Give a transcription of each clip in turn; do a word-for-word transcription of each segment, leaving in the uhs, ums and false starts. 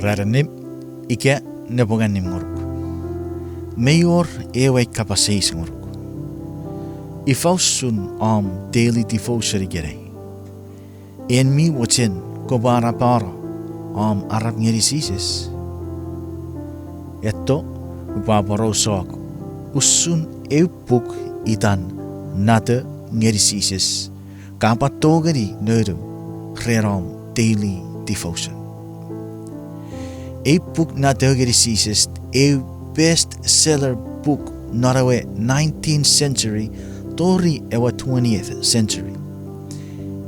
Ran annim ika nepwong annim ngonuk. Mei wor ewe kapas eis ngonuk: Ifa usun om daily devotion ikenai? En mi mochen kopwe anapano om arap ngeni Jises? Etto, upwe aporausa usun eu puk itan Nato ngeni Jises, ka pwan tongeni nounou ren om daily devotion. Ei puk Nato ngeni Jises, eu best seller book non ewe nineteenth century tori ewe twentieth century.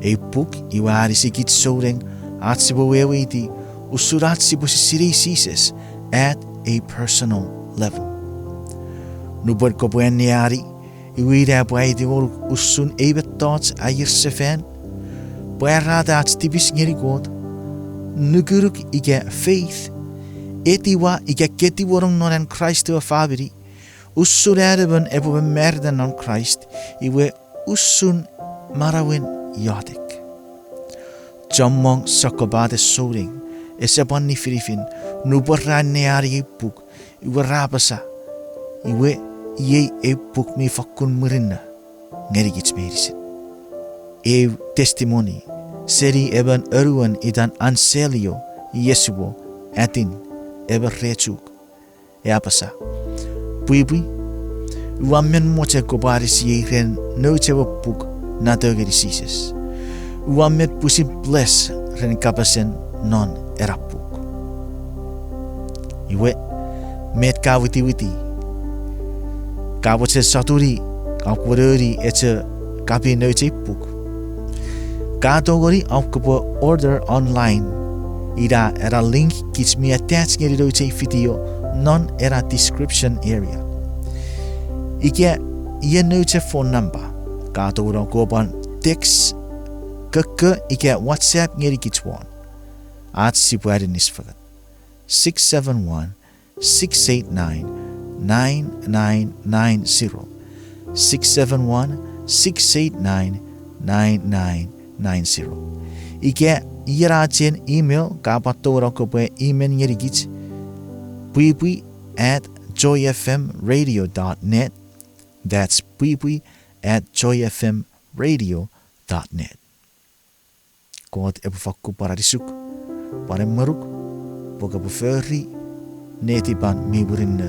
Ei puk iwe a anisikich souneng ach sipwe weweiti usun ach sipwe sisinei Jises at a personal level. Nupwen kopwe anneani, iwe ina epwe aiti ngonuk usun ei mettoch aier sefan: pwarata ach tipis ngeni Kot, nukunuk ika faith, etiwa ika ketiwenong non an Kraist ewe famini, usun an emon epwe mamarita non Kraist, iwe usun manauen iotek. Chommong sokkopaten souneng ese pwan nifinifin nupwen ra anneani ei puk, iwe ra apasa, iwe, iei eu puk mi fakkun murinno ngenikich meinisin. Eu testimony seni emon anuon itan Anselmo Yeshua, atin emon re Chuuk, e apasa: Pwipwi, ua men mochen kopwe anisiei ren nouch ewe puk Nato ngeni Jises. Ua men pwisin bless ren kapasen non ena puk. Iwe, met ka witiwiti? Ka mochen sotuni, ka pwenoni echo kapi nouch ei puk? Ka tongeni om kopwe order online. Ina ena link kich mi attach ngeni nouch ei video non ena description area. Ika ien nouch ei phone number, ka tongeni om kopwe pwan text kokko ika WhatsApp ngenikich won. Ach sipwe aninis fengen. Six seven one, six eight nine, nine nine nine zero. Six seven one, six eight nine, nine nine nine zero. Ika ien ach en email, ka pwan tongeni om kopwe email ngenikich, pwipwi at joyfmradio dot net. That's pwipwi at joyfmradio dot net. Kot epwe fakkun pwan anisuk, pwan emwenuk, pwe kopwe fori netipan mi murinno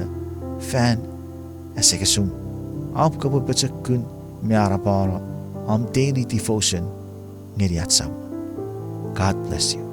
fan asekisum, om kopwe pochokun me anapano om daily devotion ngeni ach Samon. God bless you.